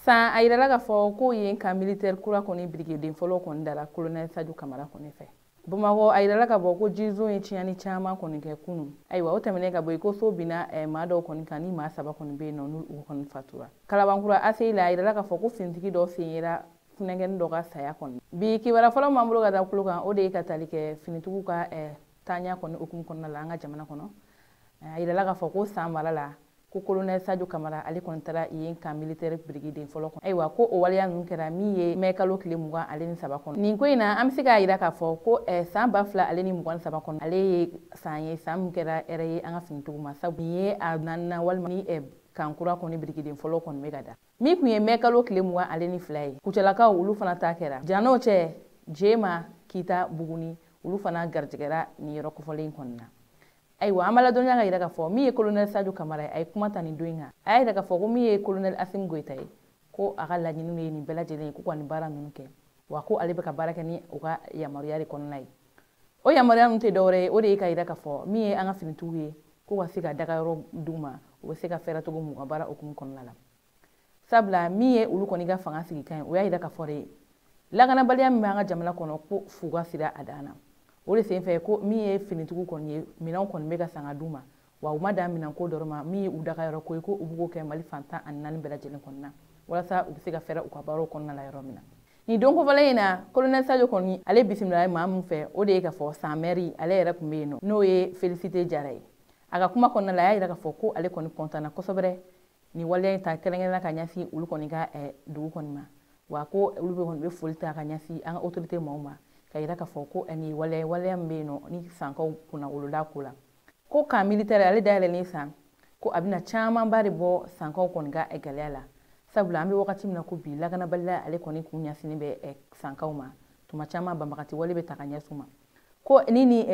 San, a yirala k'a fɔ ko yen camp militaire kura kɔni birikiden fɔlɔ kɔni dara colonel Sadio Kamara kɔni fɛ Bamakɔ. A yirala k'a fɔ ko jizo ye tiɲɛni caman kɔni kɛ kunun. Ayiwa, o tɛmɛnen ka bɔ yen, ko so binna maa dɔw kɔni kan, ni maa saba kɔni bɛ yen nɔ, n'u kɔni fatura. Kalabankura ACI la, a yirala k'a fɔ ko finitigi dɔ sen yera funɛnkɛni dɔ ka saya kɔni. Bi kibaruya fɔlɔ min b'an bolo ka da kulo kan, o de ye ka tali kɛ finitigiw ka taaɲa kɔni hukumu kɔnɔna la an ka jamana kɔnɔ. A yirala k'a fɔ ko San mara la, ko colonel Sadio Kamara, ale kɔni taara yen camp militaire birikiden fɔlɔ kɔnɔ. Ayiwa, ko o waleya ninnu kɛra min ye mɛ kalo tile 23 kɔnɔ. Nin ko in na, an bɛ se k'a yira k'a fɔ ko san 2023 kɔnɔ, ale ye san ye, san min kɛra hɛrɛ ye an ka finitigiw ma, sabu nin ye a naaninan walima ni camp kura kɔni birikiden fɔlɔ kɔni bɛ ka da. Min tun ye mɛ kalo tile 22 ye, Kucalakaw olu fana ta kɛra. Jan'o cɛ, Jema, Kita, Buguni, olu fana garijɛgɛra nin yɔrɔ kofɔlen kɔni na. Ayiwa, an b'a ladɔnniya ka yira k'a fɔ min ye colonel Sadio Kamara ye, a ye kuma ta nin don in kan. A y'a yira k'a fɔ ko min ye colonel Assimi Goïta ye, ko a ka laɲini ye nin bɛɛ lajɛlen ye, ko ka nin baara ninnu kɛ, wa ko ale bɛ ka baara kɛ ni u ka yamaruya de kɔnɔna ye. O yamaruya ninnu tɛ dɔwɛrɛ ye, o de ye ka yira k'a fɔ min ye an ka finitigiw ye, ko ka se ka dagayɔrɔ d'u ma, u bɛ se ka fɛɛrɛ cogo min u ka baara hukumu kɔnɔna la. Sabula min ye olu kɔni ka fanga sigikan ye, o y'a yira k'a fɔ de lakanabaliya min bɛ an ka jamana kɔnɔ, ko fu ka sira a dan na. O de senfɛ, ko min ye finitigiw kɔni ye, minɛnw kɔni bɛ ka san ka d'u ma, wa u ma dan minɛnko dɔrɔn ma. Min ye u dagayɔrɔ ko ye, ko u b'o kɛ Mali fan 14 bɛɛ lajɛlen kɔnɔna na, walasa u bɛ se ka fɛɛrɛ u ka baaraw kɔnɔna la yɔrɔ min na. Nin don kofɔlen in na, colonel Sadio kɔni, ale bisimila maa min fɛ, o de ye k'a fɔ San maire, ale yɛrɛ tun bɛ yen nɔ, n'o ye Félicité Jara ye. A ka kuma kɔnɔna la, a y'a yira k'a fɔ ko ale kɔni kɔntanna kosɛbɛ nin waleya in ta kɛrɛnkɛrɛnnenya ka ɲɛsin olu kɔni ka dugu kɔni ma, wa ko olu bɛ kɔni bɛ foli ta ka ɲɛsin an ka autorité maaw ma, ka yira k'a fɔ ko nin waleya, waleya min bɛ yen nɔ, ni Sankaw kunna wolola ko la, ko camp militaire ale dayɛlɛlen san, ko a bɛna camanba de bɔ Sankaw kɔni ka gɛlɛya la. Sabula an bɛ wagati min na ko bi, lakanabaliya ale kɔni kun ɲɛsinnen bɛ Sankaw ma. Tuma caman, banbagati wale bɛ ta ka ɲɛsin u ma. Ko ni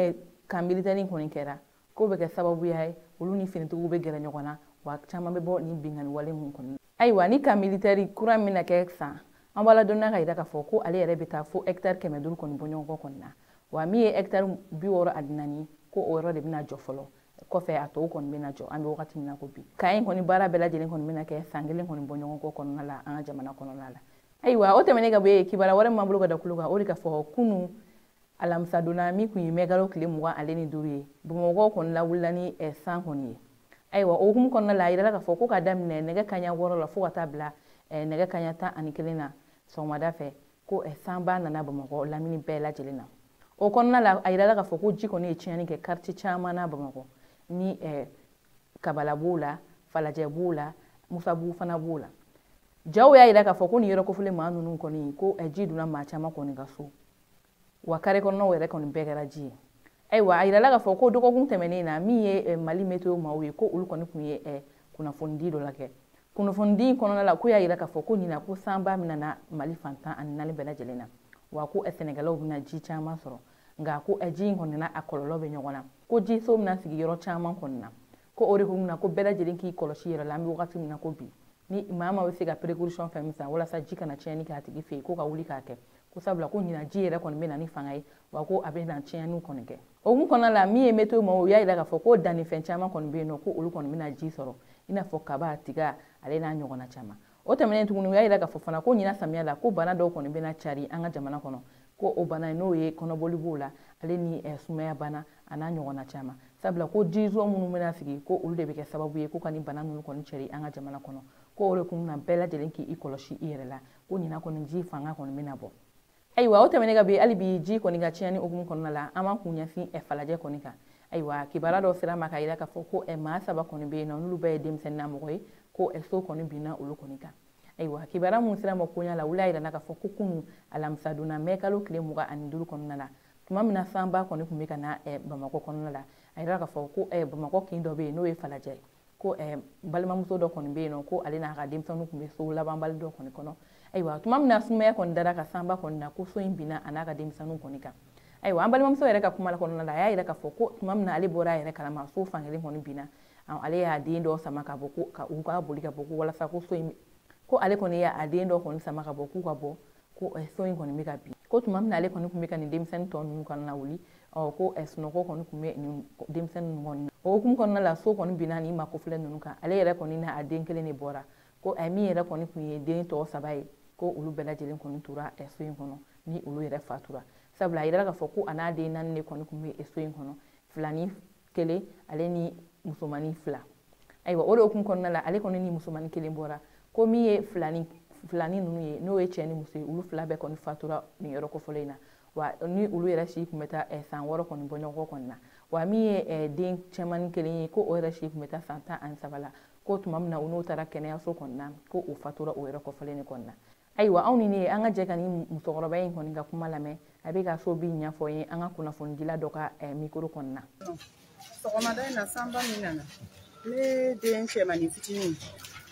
camp militaire kɔni kɛra, k'o bɛ kɛ sababuya ye olu ni finitigiw bɛ gɛrɛ ɲɔgɔn na, wa caman bɛ bɔ nin binkanni wale mun kɔnɔ. Ayiwa, ni camp militaire kura min bɛna kɛ San, an b'a ladɔnniya ka yira k'a fɔ ko ale yɛrɛ bɛ taa fo hectare 500 kɔni bɔ ɲɔgɔn kɔ kɔni na, wa min ye hectare 64, ko o yɔrɔ de bɛna jɔ fɔlɔ, kɔfɛ a tɔw kɔni bɛna jɔ. An bɛ wagati min na ko bi, camp in kɔni baara bɛɛ lajɛlen kɔni bɛna kɛ san kelen kɔni bɔ ɲɔgɔn kɔ kɔnɔna la an ka jamana kɔnɔna la. Ayiwa, o tɛmɛnen ka bɔ yen, kibaruya wɛrɛ min b'an bolo ka da kulo kan, o de ka fɔ kunun alamisa donna min tun ye mɛkalo tile 25 ye, Bamakɔ kɔni lawulila ni san kɔni ye. Ayiwa, o hukumu kɔnɔna la, a yirala k'a fɔ ko ka daminɛ nɛgɛ kanɲɛ 6 la fo ka taa bila nɛgɛ kanɲɛ 11 na sɔgɔmada fɛ, ko sanba nana Bamakɔ lamini bɛɛ lajɛlen na. O kɔnɔna la, a yirala k'a fɔ ko ji kɔni ye tiɲɛni kɛ quartier caman na Bamakɔ, ni Kabala b'o la, Falajɛ b'o la, Musabugu fana b'o la. Jaw y'a yira k'a fɔ ko nin yɔrɔ kofɔlen maa ninnu kɔni, ko ji donna maa caman kɔni ka so, wa carré kɔnɔnaw yɛrɛ kɔni bɛɛ kɛra ji ye. Ayiwa, a yirala k'a fɔ ko dɔgɔkun tɛmɛnen na, min ye Mali météo maaw ye, ko olu kɔni tun ye kunnafonidi dɔ la kɛ. Kunnafonidi in kɔnɔna la, ko y'a yira k'a fɔ ko ɲinan, ko sanba bɛna na Mali fan 14 bɛɛ lajɛlen na, wa ko sɛnɛkɛlaw bɛna ji caman sɔrɔ. Nka ko ji in kɔni na, a kɔlɔlɔ bɛ ɲɔgɔn na, ko jiso bɛna sigi yɔrɔ caman kɔni na, ko o de hukumu na, ko bɛɛ lajɛlen k'i kɔlɔsi yɛrɛ la. An bɛ wagati min na ko bi, ni maa maa bɛ se ka précaution fɛn min san walasa ji kana tiɲɛni kɛ a tigi fɛ yen, ko ka wuli k'a kɛ, ko sabula ko ɲinan ji yɛrɛ kɔni bɛ na ni fanga ye, wa ko a bɛ na tiɲɛniw kɔni kɛ. O hukumu kɔnɔna la, min ye météo maaw, u y'a yira k'a fɔ ko dannifɛn caman kɔni bɛ yen nɔ, ko olu kɔni bɛna ji sɔrɔ, i n'a fɔ kaba, tiga, ale n'a ɲɔgɔnna caman. O tɛmɛnen tuguni, u y'a yira k'a fɔ fana ko ɲinan samiya la, ko bana dɔw kɔni bɛna cari an ka jamana kɔnɔ, ko o bana n'o ye kɔnɔboli b'o la, ale ni sumaya bana, a n'a ɲɔgɔnna caman. Sabula ko jizo minnu bɛna sigi, ko olu de bɛ kɛ sababu ye ko ka nin bana ninnu kɔni cari an ka jamana kɔnɔ, ko o de kun na bɛɛ lajɛlen k'i kɔlɔsi i yɛrɛ la, ko ɲinan kɔni ji fanga kɔni bɛna bɔ. Ayiwa, o tɛmɛnen ka bɔ yen, hali bi ji kɔni ka tiɲɛni hukumu kɔnɔna la, an b'an kun ɲɛsin Falajɛ kɔni kan. Ayiwa, kibaruya dɔ sera ma ka yira k'a fɔ ko maa saba kɔni bɛ yen nɔ, n'olu bɛɛ ye denmisɛnnin mɔgɔ ye, ko so kɔni binna olu kɔni kan. Ayiwa, kibaruya mun sera ma koɲa la, olu y'a yira k'a fɔ ko kunun alamisa donna mɛ kalo tile 25 kɔnɔna la, tuma min na sanba kɔni tun bɛ ka na Bamakɔ kɔnɔna la, a yira k'a fɔ ko Bamakɔ kin dɔ bɛ yen n'o ye Falajɛ ye, ko balimamuso dɔ kɔni bɛ yen nɔ, ko ale n'a ka denmisɛnninw tun bɛ so labanbali dɔ kɔni kɔnɔ. Ayiwa, tuma min na sumaya kɔni dara ka sanba kɔni na, ko so in binna a n'a ka denmisɛnninw kɔni kan. Ayiwa, an balimamuso yɛrɛ ka kuma kɔnɔna la, a y'a yira k'a fɔ ko tuma min na ale bɔra a yɛrɛ kalama, so fankelen kɔni binna, ale y'a den dɔ sama ka bɔ, ko ka u ka boli ka bɔ, ko walasa ko so in, ko ale kɔni y'a den dɔ kɔni sama ka bɔ k'u ka bɔ, ko so in kɔni bɛ ka bin. Ko tuma min na ale kɔni tun bɛ ka nin denmisɛnnin tɔ ninnu kɔnɔna na wuli, ɔ ko sunɔgɔ kɔni tun bɛ nin denmisɛnnin ninnu kɔni na. O hukumu kɔnɔna la, so kɔni binna nin maa kofɔlen ninnu kan. Ale yɛrɛ kɔni n'a den kelen de bɔra. Ko min yɛrɛ kɔni tun ye den tɔ 3 ye, ko olu bɛɛ lajɛlen kɔni tora so in kɔnɔ ni olu yɛrɛ fatura. Sabula a yirala k'a fɔ ko a n'a den 4 de kɔni tun bɛ so in kɔnɔ, filani 1 ale ni musomanin 2. Ayiwa, o de hukumu kɔnɔna la, ale kɔni ni musomanin 1 bɔra. Ko min ye filani ninnu ye, n'o ye cɛ ni muso ye, olu 2 bɛɛ kɔni fatura nin yɔrɔ kofɔlen in na. Wa ni olu yɛrɛ si tun bɛ taa san 6 kɔni bɔ ɲɔgɔn kɔni na. Wa min ye den cɛmannin 1 ye, ko o yɛrɛ si tun bɛ taa san 13 la. Ko tuma min na u n'o taara kɛnɛyaso kɔni na, ko o fatura o yɔrɔ kofɔlen de kɔni na. Ayiwa, anw ni ne an ka jɛ ka ni musokɔrɔba in kɔni ka kuma lamɛn. A bɛ ka so bin ɲɛfɔ n ye an ka kunnafonidila dɔ ka mikoro kɔni na. Sɔgɔmada in na, sanba min nana, ne den cɛmannin fitinin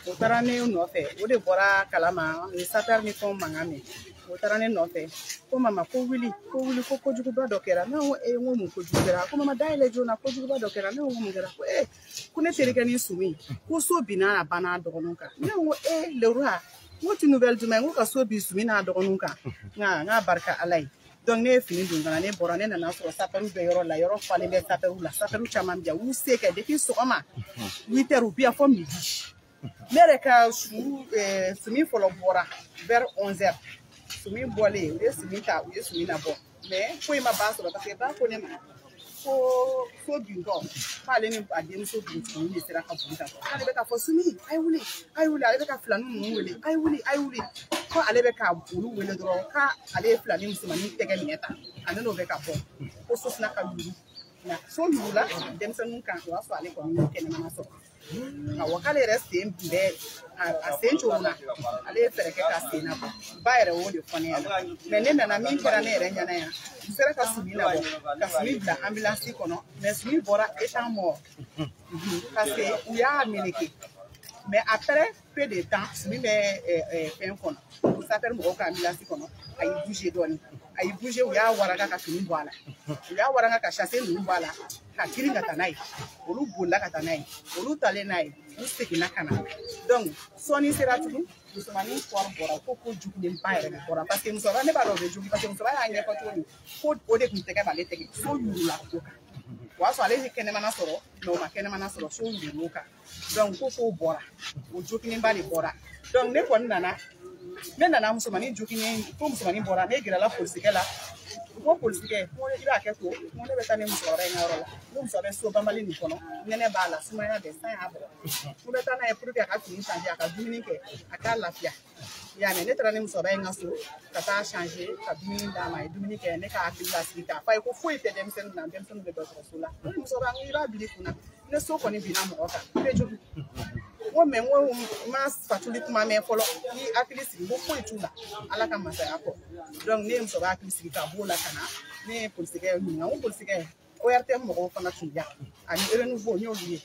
o taara ne nɔfɛ, o de bɔra kalama, o ye sapeur ni fɛnw mankan mɛn, o taara ne nɔfɛ ko mama ko wuli, ko wuli, ko kojuguba dɔ kɛra. Ne ko ee, n ko mun kojugu kɛra? Ko mama dayɛlɛ joona, kojuguba dɔ kɛra. Ne ko mun kɛra? Ko ee, ko ne terikɛ ni Sumi, ko so binna a ba n'a dɔgɔninw kan. Ne ko ee, Leroy, n ko ti nouvelle jumɛn? N ko ka so bin Sumi n'a dɔgɔninw kan. Nka n k'a barika Ala ye. Donc ne ye fini don ka na, ne bɔra, ne nana sɔrɔ sapeur bɛ yɔrɔ la, yɔrɔ falen bɛ sapeur la, sapeur caman bɛ yan, u y'u se kɛ depuis sɔgɔma 8 heures u bɛ yan fɔ midi. Ne yɛrɛ ka su Sumi fɔlɔ bɔra vers 11 heures. Sumi bɔlen, u ye Sumi ta, u ye Sumi nabɔ, mais foyi ma ba sɔrɔ parce que ba ko ne ma ko so bintɔ k'ale ni a denmuso dugutigi de sera ka boli ka bɔ. K'ale bɛ k'a fɔ Sumi a ye wuli, a ye wuli, ale bɛ ka filanin ninnu wele, a ye wuli, a ye wuli, ko ale bɛ ka olu wele dɔrɔn k'ale ye filanin musomanin tɛgɛ minɛ tan, ale n'o bɛ ka bɔ, ko so fana ka yuru. Nka so yurula denmisɛnninw kan, o y'a sɔrɔ ale kɔni y'o kɛnɛmana sɔrɔ. Awɔ, k'ale yɛrɛ sen tun bɛ a sen cogo la, ale ye fɛɛrɛ kɛ ka sen nabɔ. Ba yɛrɛ y'o de fɔ ne ɲɛna. Mais ne nana min kɛra ne yɛrɛ ɲɛna yan, u sera ka Sumi nabɔ, ka Sumi bila ambulance kɔnɔ, mais Sumi bɔra étant mort parce que u y'a meleke. Mais après peu de temps, Sumi bɛ fɛn kɔnɔ, sapeur mɔgɔw ka ambulance kɔnɔ, a y'i bouger dɔɔnin, a y'i bouger, u y'a waraka ka fini bɔ a la, u y'a waraka ka chasse ninnu bɔ a la, ka girin ka taa n'a ye. Olu bolila ka taa n'a ye, olu talen n'a ye, u seginna ka na. Donc sɔɔni sera tugun, musomanin kɔrɔ bɔra, ko ko jugulenba yɛrɛ de bɔra parce que musokɔrɔba, ne b'a dɔn o bɛ jugu parce que musokɔrɔba y'a ɲɛfɔ cogo min, ko o de tun tɛgɛ b'ale tɛgɛ, so yurula o kan. O y'a sɔrɔ ale ye kɛnɛmana sɔrɔ, mais o ma kɛnɛmana sɔrɔ, so yurul'o kan. Donc ko k'o bɔra, o joginenba de bɔra. Donc ne kɔni nana, ne nana musomanin joginen, ko musomanin bɔra, ne gɛrɛla polisikɛ la. Ko polisikɛ, ko i b'a kɛ to, ko ne bɛ taa ni musokɔrɔba in ka yɔrɔ la. N ko musokɔrɔba bɛ so banbali nin kɔnɔ, nɛnɛ b'a la, sumaya bɛ, san y'a bugɔ. Ko bɛ taa n'a ye pour que a ka fini changer, a ka dumuni kɛ, a k'a lafiya. Yani ne taara ni musokɔrɔba in ka so ka taa changer, ka dumuni d'a ma, a ye dumuni kɛ, ne ka hakili lasigi k'a fɔ a ye ko foyi tɛ denmisɛnnin na, denmisɛnninw bɛ dɔgɔtɔrɔso la. Ko musokɔrɔba, n ko i b'a bila i kunna, ne so kɔni binna mɔgɔ kan, i bɛ jogin. N ko mais n ko n ma fatuli kuma mɛn fɔlɔ, ni hakili sigi, n ko foyi t'u la, Ala ka masaya kɔ. Donc ne ye musokɔrɔba hakili sigi ka b'o la ka na, ne ye polisikɛ ɲininka, n ko polisikɛ, ORTM mɔgɔw fana tun bɛ yan, ani Renouveau, n y'olu ye.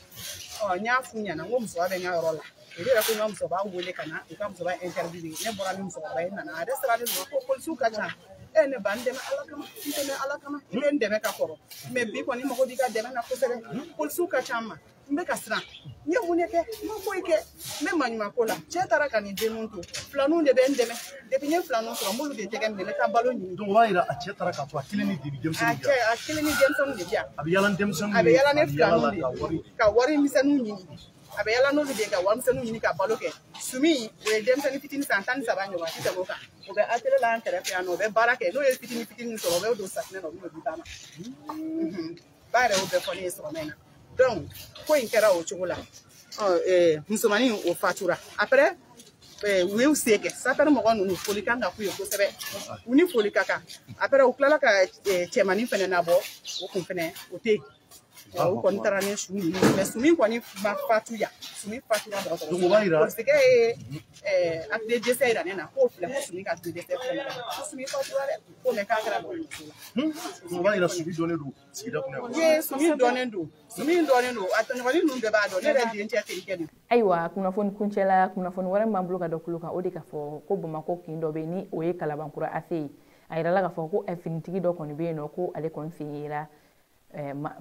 Ɔ, n y'a f'u ɲɛna, n ko musokɔrɔba bɛ n ka yɔrɔ la. Olu yɛrɛ ko n ka musokɔrɔba wele ka na, u ka musokɔrɔba interview. Ne bɔra ni musokɔrɔba ye, nana, a yɛrɛ sirannen don, ko polisiw ka ca. E ne ba, n dɛmɛ Ala kama, n dɛmɛ Ala kama, i bɛ n dɛmɛ ka kɔrɔ. Mais bi kɔni n mago b'i ka dɛmɛ na kosɛbɛ. Polisiw ka ca n ma, n bɛ ka siran. N ye mun de kɛ? N ma foyi kɛ. N bɛ maɲumanko la. Cɛ taara ka nin denninw to. Filaninw de bɛ n dɛmɛ. Depuis n ye filaninw sɔrɔ, n b'olu de tɛgɛ minɛ, n bɛ taa balo ɲini. Donc o b'a yira a cɛ taara k'a to a kelen ni de bɛ denmisɛnninw di yan. A cɛ, a kelen ni denmisɛnninw de di yan. A bɛ yaala ni denmisɛnninw ye. A bɛ yaala ni filaninw de ye. Ka wari misɛnninw ɲini. A bɛ yaala n'olu de ye ka warimisɛnninw ɲini ka balo kɛ. Sumi, o ye denmisɛnnin fitinin san 13 ɲɔgɔn, a tɛ tɛmɛ o kan. O bɛ atelier la an kɛrɛfɛ yan nɔ, o bɛ baara kɛ. N'o ye fitinin fitinin sɔrɔ, o bɛ don safinɛ na, o bɛ n'o di ba ma. Ba yɛrɛ y'o bɛɛ fɔ ne ye sɔgɔma in na. Donc ko in kɛra o cogo la. Ɔ, musomanin o fatura. Après u y'u se kɛ, sapeur mɔgɔ ninnu foli kan ka k'u ye kosɛbɛ, u ni foli ka kan. Après u tilala ka cɛmanin fɛnɛ nabɔ, o kun fɛnɛ o tɛ yen. U kɔni taara ni su ninnu, mais Sumi kɔni ma fatu yan, Sumi fatura dɔgɔtɔrɔso la. Polisikɛ ye acte de décès yira ne na, k'o filɛ, ko Sumi ka acte de décès filɛ, ko Sumi fatura dɛ, ko mais k'a kɛra dɔgɔtɔrɔso la. O b'a yira Sumi dɔnnen don sigida kɔnɔ yan. Ye Sumi dɔnnen don, Sumi dɔnnen don, a tɔɲɔgɔnnin ninnu bɛɛ b'a dɔn, ne yɛrɛ den cɛ terikɛ don. Ayiwa, kunnafoni kuncɛla, kunnafoni wɛrɛ min b'an bolo ka da kulo kan, o de k'a fɔ ko Bamakɔ kin dɔ bɛ yen ni o ye Kalabankura AC ye. A yirala k'a fɔ ko finitigi dɔ kɔni bɛ yen nɔ, ko ale kɔni sen yera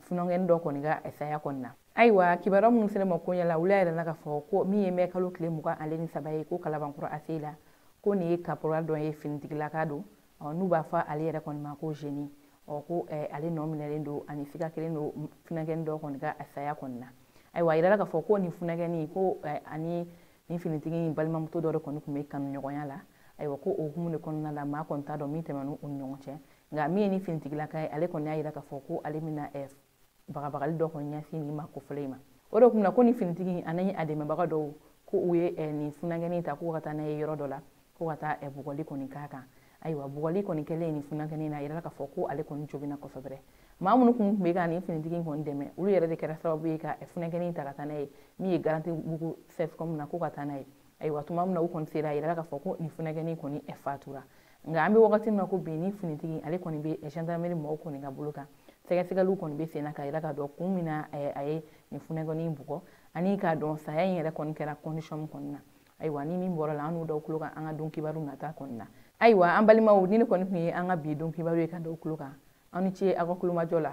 funankɛnin dɔ kɔni ka saya kɔni na. Ayiwa, kibaruya minnu sera ma ko ɲɛ la, olu y'a yirala k'a fɔ ko min ye mɛ kalo tile 23 ye, ko Kalabankura AC la, ko nin ye caporal dɔ ye, finitigilaka don, n'u b'a fɔ ale yɛrɛ kɔni ma ko Geni. Ɔ, ko ale nɔ minɛlen don ani siga kelen don funankɛnin dɔ kɔni ka saya kɔni na. Ayiwa, a yirala k'a fɔ ko nin funankɛnin ko ani Nin finitigi in balimamuso dɔ de kɔni tun bɛ kanuɲɔgɔnya la. Ayiwa, ko o hukumu de kɔnɔna la, maa kɔni t'a dɔn min tɛmɛna u ni ɲɔgɔn cɛ. Nka min ye ni finitigilaka ye, ale kɔni y'a jira k'a fɔ ko ale bɛna bagabagali dɔ kɔni ɲɛsin nin maa kofɔlen in ma. O de kun na ko nin finitigi ani a dɛmɛbaga dɔw, ko u ye nin funankɛnin ta k'u ka taa n'a ye yɔrɔ dɔ la, ko ka taa bugɔli kɔni k'a kan. Ayiwa, bugɔli kɔni kɛlen nin funankɛnin na, a yirala k'a fɔ ko ale kɔni joginna kosɛbɛ. Maa minnu kun bɛ ka nin finitigi in kɔni dɛmɛ, olu yɛrɛ de kɛra sababu ye ka funankɛnin ta ka taa n'a ye min ye Garantibugu CSCOM na, ko ka taa n'a ye. Ayiwa, tuma min na u kɔni sera, a yirala k'a fɔ ko nin funankɛnin kɔni fatura. Nka an bɛ wagati min na ko bi, nin finitigi ale kɔni bɛ gendarmerie mɔgɔw kɔni ka bolo kan. Sɛgɛsɛgɛliw kɔni bɛ sen na k'a yira k'a dɔn kun min na a ye nin funankɛnin bugɔ, ani k'a dɔn saya in yɛrɛ kɔni kɛra condition min kɔni na. Ayiwa, ni min bɔra la, an n'u daw tulo kan an ka don kibaru nata kɔni na. Ayiwa, an balimaw, ni ne kɔni tun ye an ka bi don kibaru ye ka daw tulo kan. Aw ni ce aw ka kulomajɔ la.